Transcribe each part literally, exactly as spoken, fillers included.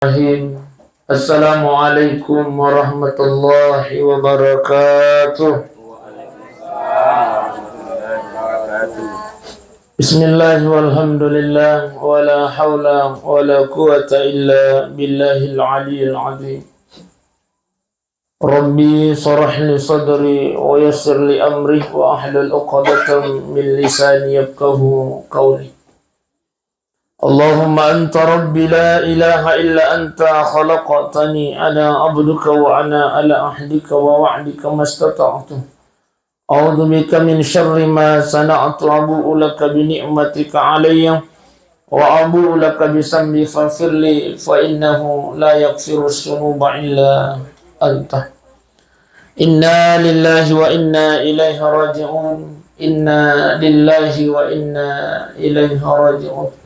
Bismillahirrahmanirrahim. Assalamualaikum warahmatullahi wabarakatuh. Bismillah walhamdulillah, wala haula wala quwwata illa billahil aliyil azim. Rabbi shrah li sadri wa yassir li amri wa ahlul uqdatan min lisani yafqahu qawli. Allahumma anta rabbi la ilaha illa anta khalaqtani ana abduka wa ana ala ahdika wa wa'dika mastata'tu. A'udzu bika min syarri ma sana'tu, abu'u laka bi ni'matika alayya wa abu'u laka bi dzambi faghfirli fa innahu la yaghfirudz dzunuba illa anta. Inna lillahi wa inna ilaihi raji'un. Inna lillahi wa inna ilaihi raji'un.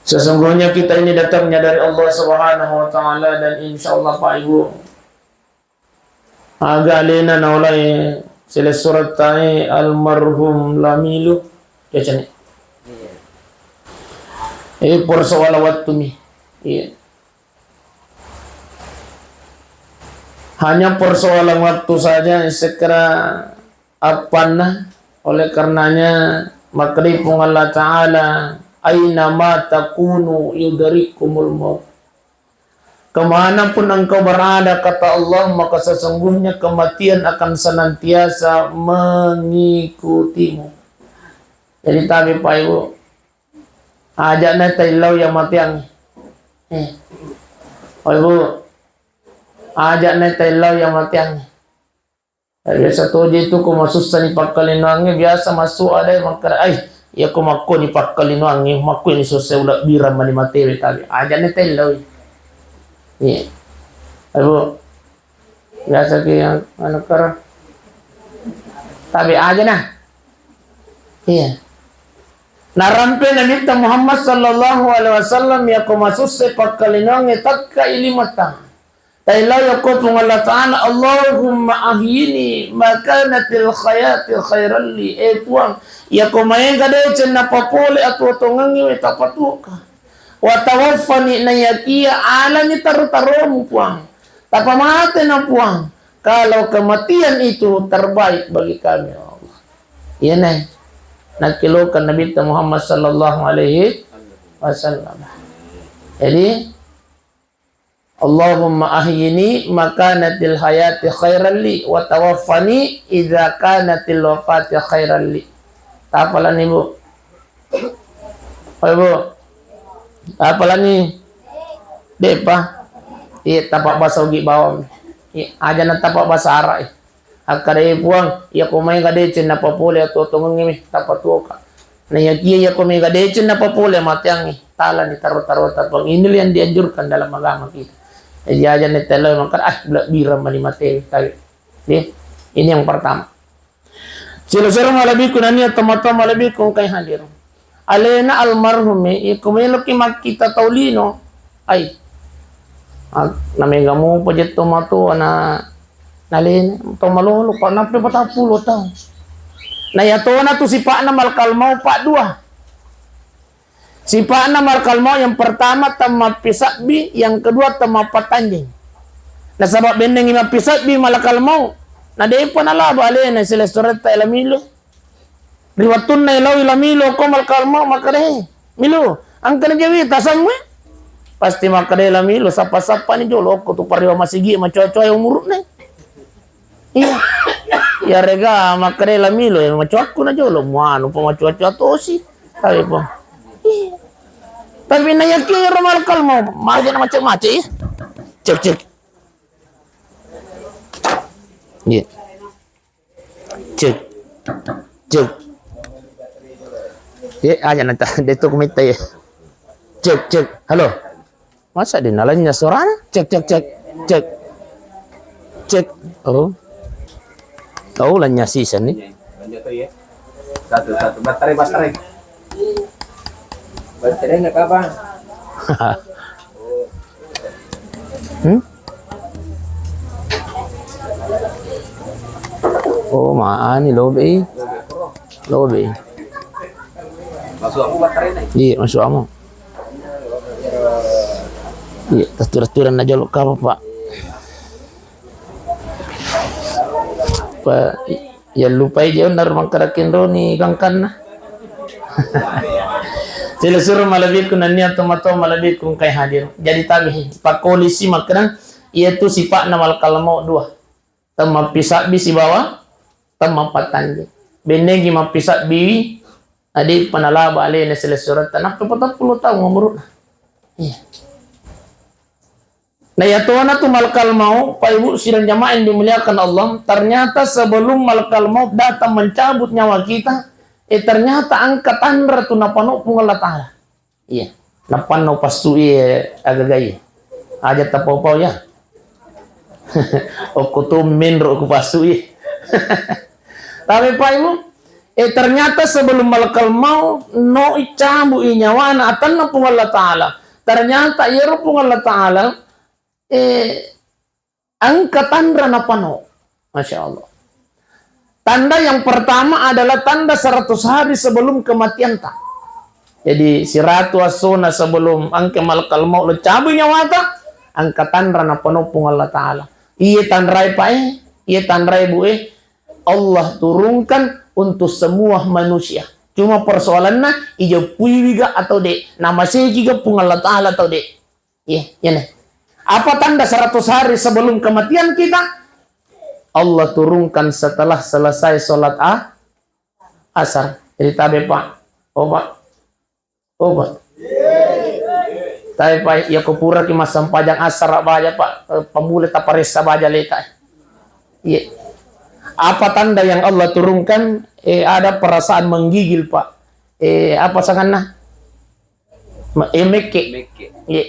Sesungguhnya kita ini datangnya dari Allah Subhanahu wa Ta'ala, dan insya Allah, Pak Ibu, aga alena naolai silessuretta e almarhum Lamilu, biasanya. Eh, persoalan waktu mi. Iya. Hanya persoalan waktu saja, segera appanna. Oleh karenanya, makkedai Puang Allah Ta'ala, "Aina ma takunu yudrikkumul maut." Kemanapun engkau berada, kata Allah, maka sesungguhnya kematian akan senantiasa mengikutimu. Jadi, tabe, Pak Ibu, aja'na taillau iya mateang. Eh. Pak Ibu, aja'na taillau iya mateang. Eh, biasa toje tu ko masussani pakkalinoangnge, biasa massu ada makkeda, "Ai, iya ko makkoni pakkalinoangnge, makkoni sussa ulebbirang mani matewe tabe." Aja'na taillau. Iya. Pak Ibu, biasa ki yang anu kara. Tabe aja nah. Iya. Narampe Nabitta Muhammad sallallahu alaihi wasallam, iya ko masussa pakkalinoangnge, takka ilimata. Taillau yakko Puang Allah Ta'ala, "Allahumma ahyini ma kanatil hayati khairan li." Eh Puang, yakko maega deceng napapole atuo-tuongengnge, tapatuoka. Wa tawaffani, naiyakia alani taro-taromu, Puang. Tapamatena, Puang. Kalau kematian itu terbaik bagi kami, ya Allah. Iyana nakkilokan Nabitta Muhammad sallallahu alaihi wasallam. Jadi, Allahumma ahyini ma kanatil hayati khairan li wa tawaffani idza kanatil wafati khairan li. Tapalani, Bu? Oi, Bu. Tapalani. Depa. Iya, tapa basa Ugi bawang. Iya, aja na tapa basa Arab, eh. Akkadai Puang, iya ko maega deceng napapole atuo-tuongengnge mi, tapatuoka. Naiyakia iya ko maega deceng napapole mateangnge, talani taro-tarota, Puang. Inilah yang dianjurkan dalam agama kita. Jadi aja na taillau makkeda, "Ah, ulebbirang mani matewe tabe." Jadi, ini yang pertama. Silessureng malebbiku nennia tomatoa malebbiku engkae hadir. Alena almarhum e, iko meloki makkita tau lino, ai. Ah, namega mopa je tomatoa na, nalena, to malolo, pa nappa patappulo taung. Na iyatona tu sipa'na malakal maut pa dua. Sipa'na malakal maut yang pertama temmappisabbi, yang kedua temmappatanjeng. Nasaba bennengngi mappisabbi malakal maut, na depa nalaba alena silessuretta e Lamilu. Ri wettunna ilaoi Lamilu ko malakal maut makkeda, "He, Milu, engka najawi tasammu e?" Pasti makkeda Lamilu, sappa-sappani jolo, okko tu parewa masigi macoa-coa umuru'na. Iya. Iyarega makkeda Lamilu, ya macoakku na jolo, muanu pa macoa-coa tosi. Tapi, Puang. Iya. Tapi naiyakia ro malakal maut, maja na macet-macet, iya. Cek, cek. Iya. Cek. Cek. Ye, aja nanta. Detu kumitta ye. Cek, cek. Halo. Masa de nalanya suarana? Cek, cek, cek. Cek. Cek. Oh. Oh, lanya sisa ni. Satu, satu. Baterai, baterai. Baterainya kapan? Hmm? Oh, maani lobe. Lobe. Masuk aku baterainya. Iya, masuk aku. Iya, tatura-tura na jolo kapa, Pak. Pak, ya lupai je onna ro mangkarakin roni gangkanna. Sila suro malebbiku nennia tomatoa malebbiku engkai hadir. Jadi tabe, pakkolisi makkeda, iya tu sipa'na malakal maut dua. Temmappisabbi sibawa temmapattanji. Bennegi mappisabbiwi, adi panalaba alena silessuretta, nappa patappulo taung umuru'na. Iya. Nah, iya tona tu malakal maut, Pak Ibu sidang jamaah yang dimuliakan Allah, ternyata sebelum malakal maut datang mencabut nyawa kita, eh, ternyata engka tanra tu napano Puang Allah Ta'ala. Iya. Nappanna upassui, eh, agagai. Aja tapau-pau ya. Okko tu menro ku pasui. Tapi Pak Ibu, eh, ternyata sebelum malakal maut, no icabu i nyawana atanna Puang Allah Ta'ala. Ternyata iyaro Puang Allah Ta'ala, eh, engka tanra napano. Masya Allah. Tanda yang pertama adalah tanda seratus hari sebelum kematian ta. Jadi, siratu assona sebelum engka malakal maut lo cabui nyawata, engka tanra napano Puang Allah Ta'ala. Iye tanrai Pak e, iye tanrai Bu e, Allah turunkan untuk semua manusia. Cuma persoalanna, ijeppuiwi ga atau de, namaseki ga Puang Allah Ta'ala atau de. Iya, iya, nih. Apa tanda seratus hari sebelum kematian kita? Allah turunkan setelah selesai sholat a-, asar. Jadi tabe, Pak. Oh, Pak. Oh, Pak. Tabe, Pak. Ya, kupura ki massempajang asar baja, Pak. Eh, pamula taparessa baja leta. Iya. Apa tanda yang Allah turunkan? Eh, ada perasaan menggigil, Pak. Eh, apa sanganna? Me-, eh, mekke. Mekke. Iya.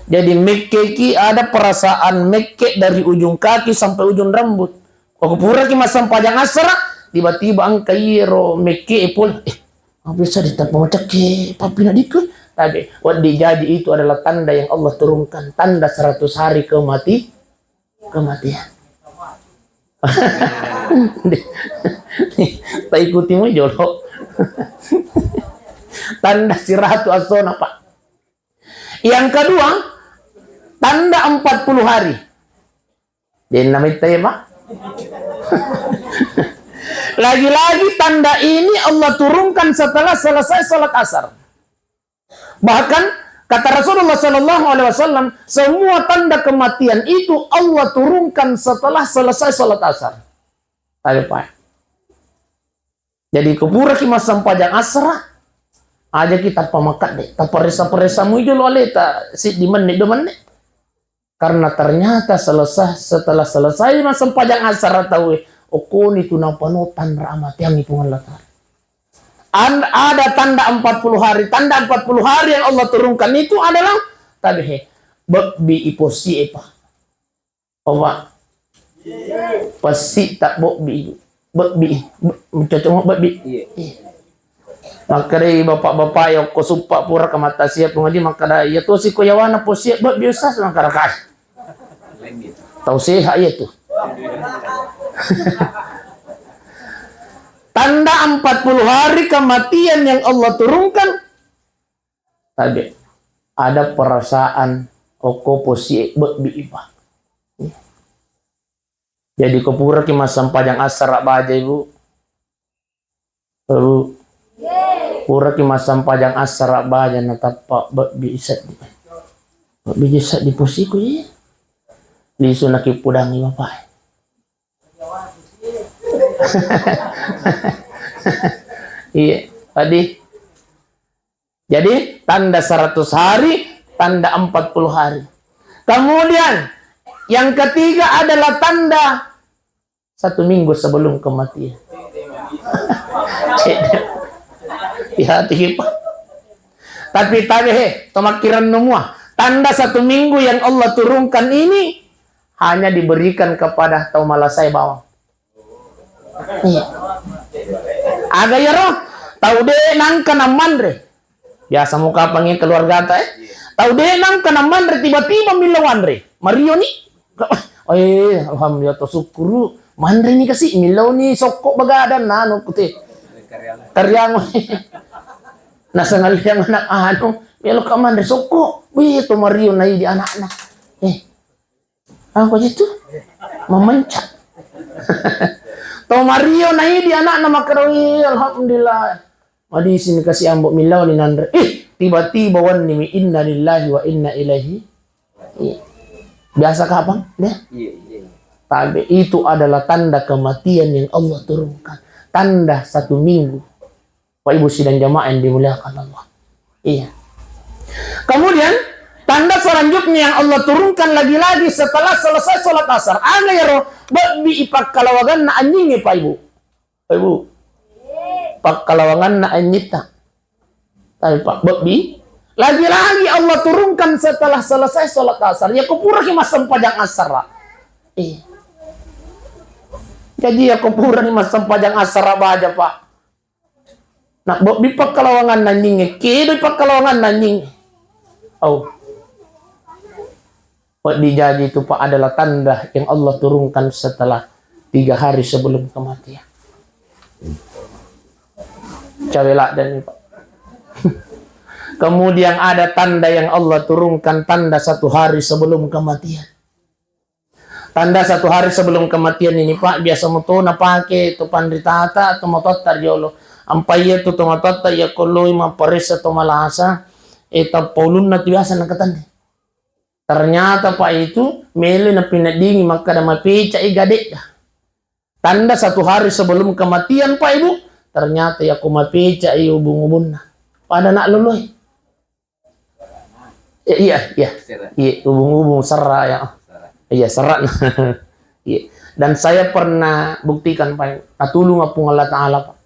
Jadi mekke ki ada perasaan mekke dari ujung kaki sampai ujung rambut. Ko pura ki massempajang asara, tiba-tiba engka iyero mekke e pole. Eh, apa bisa ditappa macakke pappina diku? Tapi, wedding jaji itu adalah tanda yang Allah turunkan, tanda seratus hari kemati-, kematian. Taikuti mu jolo. Tanda siratu assona, Pak. Yang kedua, tanda empat puluh hari. Denna metta ya, Pak. Lagi-lagi tanda ini Allah turunkan setelah selesai salat asar. Bahkan kata Rasulullah sallallahu alaihi wasallam, semua tanda kematian itu Allah turunkan setelah selesai salat asar. Tapi, Pak, jadi ko pura ki massempajang asara, aja ki tappa makkadde, taparessa-paressa mui jolo aleta, siddi menne, dua menne. Karena ternyata selesai, setelah selesai massempajang asara tauwe, okkoni tu napano tanra amateangngi Puang Allah Ta'ala. An-, ada tanda empat puluh hari. Tanda empat puluh hari yang Allah turunkan itu adalah tabe he, bebbi iposi epa. Oba. Pasti tak bobbi. Bobbi. Be-, cocok mau bobbi. Iya. Iya. Makkedai bapak-bapak ya ko suppa pura kemata siap ngaji, makkeda iya tosi ko yawana posiap bobbi, Ustaz, makkeda kai. Tau sehat iya tu. Tanda empat puluh hari kematian yang Allah turunkan, tapi ada perasaan okko posi bebbi ipa. Jadi ko pura ki massempajang asara baja, Ibu. Ibu. Pura ki massempajang asara baja natappa bebbi seddi. Bebbi seddi posiku iya. Lisu naki pudangi bapak. Iya, tadi. Jadi, tanda seratus hari, tanda empat puluh hari. Kemudian, yang ketiga adalah tanda satu minggu sebelum kematian. Cedde. Ya, tiba. Tapi tabe he, tomakkiran nomua. Tanda satu minggu yang Allah turunkan ini hanya diberikan kepada tau malasai bawang. Iya. Aga iyaro? Tau de nangka namanre. Biasa mukapangi keluargata, eh. Tau de nangka namanre, tiba-tiba millau anre. Mario ni. Eh, alhamdulillah, to sukkuru. Manre ni kasi, millau ni sokko bagadan, anu, kute. Kariang. Nasengal yang anak anu. Melo ka manre sokko. Wih, to Mario naidi anakna. Eh, apa itu? Memencak. To Mario naidi anakna makkeda, "Wih, alhamdulillah." Madisini kasi ambo millau ni nanre. Ih, tiba-tiba wenni mi, "Inna lillahi wa inna ilaihi." Iya. Biasa kapang? Ya? Iya, iya. Tabe, itu adalah tanda kematian yang Allah turunkan. Tanda satu minggu. Pak Ibu sidang jamaah yang dimuliakan Allah. Iya. Kemudian, tanda selanjutnya yang Allah turunkan lagi-lagi setelah selesai sholat asar. Aga yaro? Bebbi ipakkalawanganna anjingnge, Pak Ibu. Pak Ibu. Pakkalawanganna anjitta. Tapi Pak, bebbi. Lagi-lagi Allah turunkan setelah selesai sholat asar. Ya kupuraki massempajang asar, Pak. Iya. Jadi ya kupurani massempajang asar baja, Pak. Nah, bobbi pakkalawanganna anjingnge, kedoi pakkalawanganna anjingnge. Oh. Wedding jaji itu, Pak, adalah tanda yang Allah turunkan setelah tiga hari sebelum kematian. Cawe ladde ni, Pak. Kemudian ada tanda yang Allah turunkan, tanda satu hari sebelum kematian. Tanda satu hari sebelum kematian ini, Pak, biasa moto napake to panritata atau matotta riolo. Ampai iya tu to matotta iya ko loi mapparessa to malasa, eh, tappa ulunna tu biasa nakatanni. Ternyata, Pak, itu mele napineddingi makkada mapeca i gadekka. Tanda satu hari sebelum kematian, Pak, Ibu, ternyata iya ko mapeca i ubung-ubunna. Pada nak loloi. Ya, iya, iya. Serra. Iya, ubung-ubung serra ya. Serra. Iya, serra. Iya. Dan saya pernah buktikan, Pak. Natulung Puang Allah Ta'ala, Pak.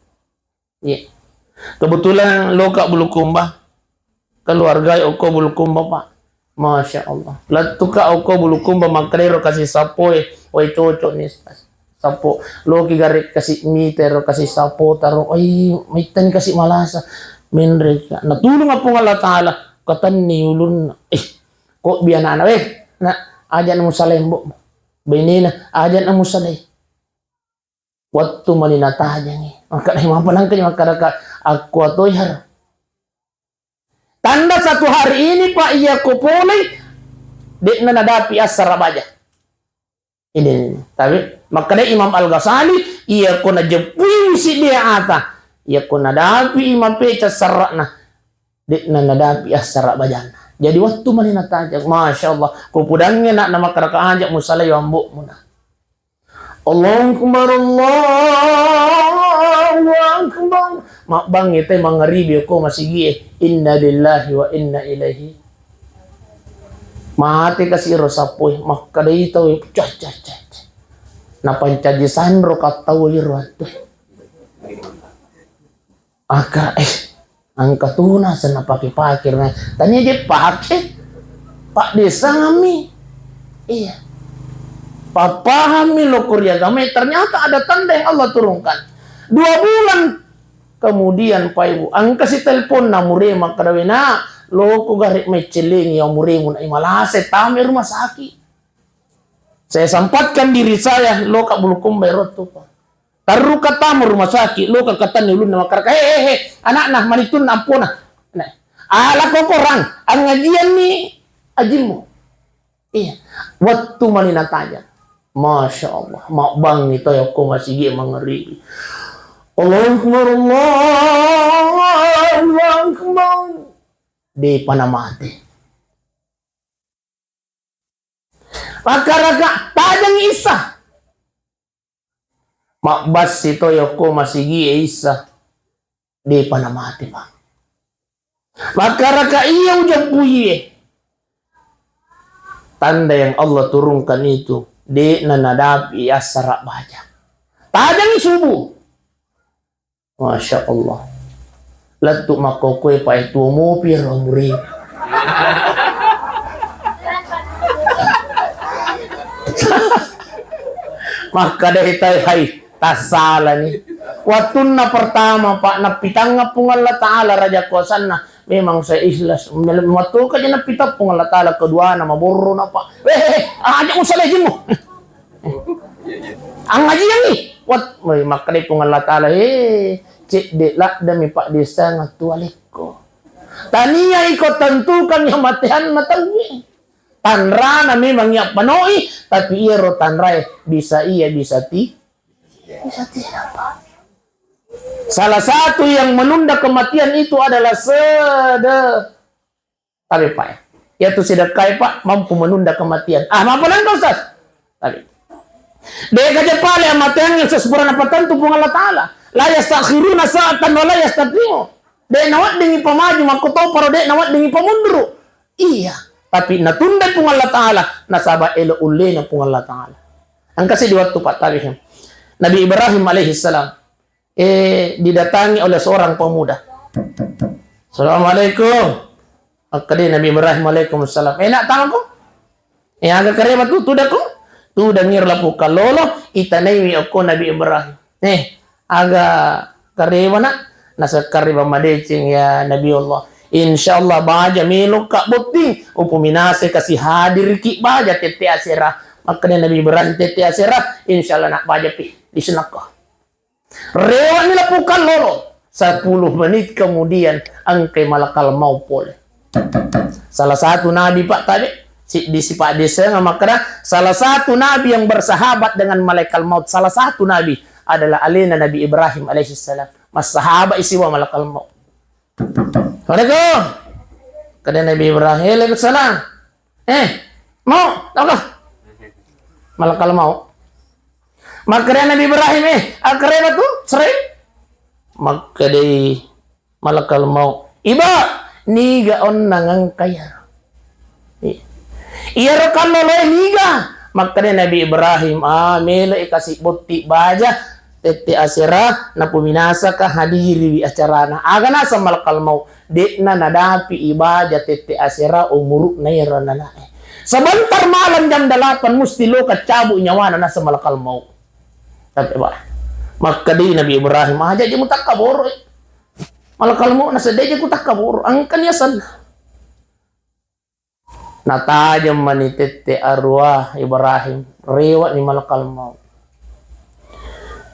Iya. Kebetulan loka Bulukumba. Keluarga okko Bulukumba, Pak. Masya Allah. Lettuka okko Bulukumba makkedaro kasi sappoe. Wai cocok nih. Sappo, loki gare kasi mita ero kasi sappo taro, oi, mittani kasi malasa. Menre, natulung Puang Allah Ta'ala, katenni ulunna. Eh, kok bianana, weh, nak, aja na musalai mbok. Benena, aja na musalai. Wattu mani natajangi. Maka dai mapa nangka ni makkadaka, aku atoi har. Tanda satu hari ini, Pak, iya ko polei, de'na nadapi assara baja. Ini, ini. Tapi, makkeda Imam Al-Ghazali, iya ko najeppui siddi ata, iya ko nadapi mapeca sarra'na, de'na nadapi assara bajanna. Jadi, wattu mani natajang, Masya Allah, ko pudangnge nak na makkadaka aja musalai ambo'mu na. Allahu Akbar, Allahu Akbar. Mabbangngi te mangaribi ko masigie. Inna lillahi wa inna ilaihi. Mate kasi ro sappoe, makkedai tau, cah, cah, cah, cah. Napancaji sanro kattau iro attu. Aka, eh, engka tuna senna pake-pake, nah, tania je pake, Pak Desa ngami. Iya. Papahammi lo ko ri agama, ternyata ada tanda yang Allah turunkan. Dua bulan kemudian, Pak Ibu, engka si telepon na mure makkeda, "Wena, lo ko gare meccelengi ya muremu na imalase tame rumah sakit." Saya sempatkan diri saya, lo ka Bulukumba ero tu, Pak. Tarruka tama rumah sakit, loka katanni ulunna makkadaka, "He, he, he, anakna, manitunna, ampona." Nah, ala ko korang, angajianni ajimmu. Iya. Wattu mani nataja. Masya Allah, mabbangngi toyo ko masigi mangaribi. Allahu Akbar, Allahu Akbar. Depa namate. Makkadaka, tajeng Isa. Mabbassi to yokko masigie Isa. Depa namate, Pak. Makkadaka iya ujeppuie. Tanda yang Allah turunkan itu, de'na nadapi assara baja. Tajeng subuh. Masya Allah. Lettu makkokkoe pae tuo mopi ro muri. Makkadai tai hai tassalani. Wattunna pertama, Pak, nappitangnga Puang Allah Ta'ala raja kuasanna. Memang saya ikhlas. Mattoka je napitang Puang Allah Ta'ala, keduana maborro na, Pak. Eh, eh, eh, aja musalai jimmu. Angajiangngi. Wat, woi, makkadai Puang Allah Ta'ala, "He, cedde laddami Pak Desa ngattu alekko. Tania iko tentukan yang mateanna tauwe. Tanrana memang iya panoi, tapi iyaro tanrae bisa iya, bisa ti-, bisa tidak, Pak. Salah satu yang menunda kematian itu adalah sede-, Tabe, Pak, ya. Iyatu sedekah, Pak, mampu menunda kematian. Ah, mapa nengka, Ustaz? Tabe. De'gaja pale amateang yang sesempurna patentu Puang Allah Ta'ala. La yastakhiruna sa'atan wa la yastaqdimu. De' naweddingi pamaju, makkutoparo de' naweddingi pamunru. Iya, tapi natunda Puang Allah Ta'ala, nasaba elo ullena Puang Allah Ta'ala. Engka seddi wettu, Pak, tabe. Nabi Ibrahim alaihissalam eh, didatangi oleh seorang pemuda. "Assalamualaikum." Makkeda Nabi Ibrahim, "Waalaikumsalam." "Eh, nak, tangko?" "Eh, aga kareba tu, tudako?" Tudangi lapukang lolo, itanaiwi okko Nabi Ibrahim. "Eh, aga kareba, nak?" Nasekkareba madeceng, "Ya Nabi Allah, insya Allah baja meloka botting, upuminasai kasi hadiriki baja tette asera." Makkeda Nabi Ibrahim, "Tette asera, insya Allah, nak, baja pi di sunakko." Rewani lapukang lolo. Sepuluh menit kemudian, engkai malakal maut pole. Salah satu nabi, Pak, tabe, si-, di sipaddeseng makkeda, salah satu nabi yang bersahabat dengan malakal maut, salah satu nabi adalah alena Nabi Ibrahim alaihissalam. Massahabat isiwa malakal maut. "Assalamualaikum." Kada Nabi Ibrahim, "Waalaikumsalam." "Eh, mau, tauka?" Malakal maut. Makkeda Nabi Ibrahim, "Eh, akkarena tu, sering?" Makkedai malakal maut, "Iba, niga onnang engka iyaro?" Iyaro kalloloe niga? Makkeda Nabi Ibrahim, "Ah, melo i kasi botti baja tette asera, napuminasaka hadiriwi acarana." Aga naseng malakal maut, de'na nadapi i baja tette asera umuru'na iyaro ananae. Sebentar malam jam delapan musti loka cabu nyawana naseng malakal maut. Tapi, Pak, makkedai Nabi Ibrahim, "Aja je mutakkaboro." Malakal maut nasedde je kutakkaboro. Engkani asenna. Natajeng mani tette arua Ibrahim, rewani malakal maut.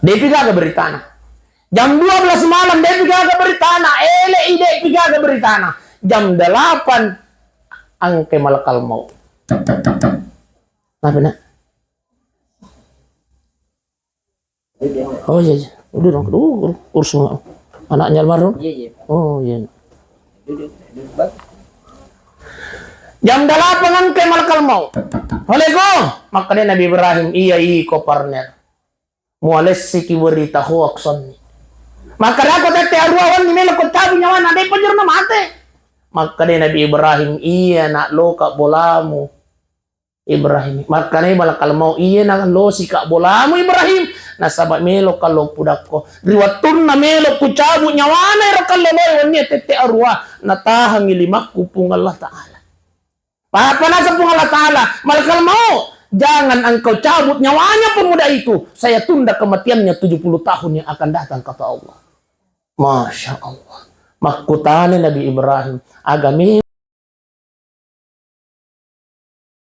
Depi gaga beritana. Jam dua belas malam depi gaga beritana, elei depi gaga beritana. Jam delapan engkai malakal maut. Apa, Nak? Oh iya, iya. Udah dong, aduh, urus semua. Anaknya almarhum? Iya, iya. Oh iya. Duduk, duduk, Bang. Jam delapan engkai malakal maut. Assalamualaikum. Makkeda Nabi Ibrahim, "Iya, iko partner. Mualessiki berita hoax onni." Makkeda, "Ko tette arua wenni melo ko cabu nyawana, de' pajurna mate." Makkeda Nabi Ibrahim, "Iya, nak, loka bolamu." Ibrahim. Makkedai malakal maut, "Iye na losika bolamu Ibrahim, nasaba meloka lo pudakko. Ri wettunna melo kucabu nyawana ero kalloloe wennie tette arua, natahangi limakku Puang Allah Ta'ala." Apa naseng Puang Allah Ta'ala, "Malakal maut, jangan engkau cabut nyawanya pemuda itu. Saya tunda kematiannya tujuh puluh tahun yang akan datang," kata Allah. Masya Allah. Makkutana Nabi Ibrahim, "Aga me-,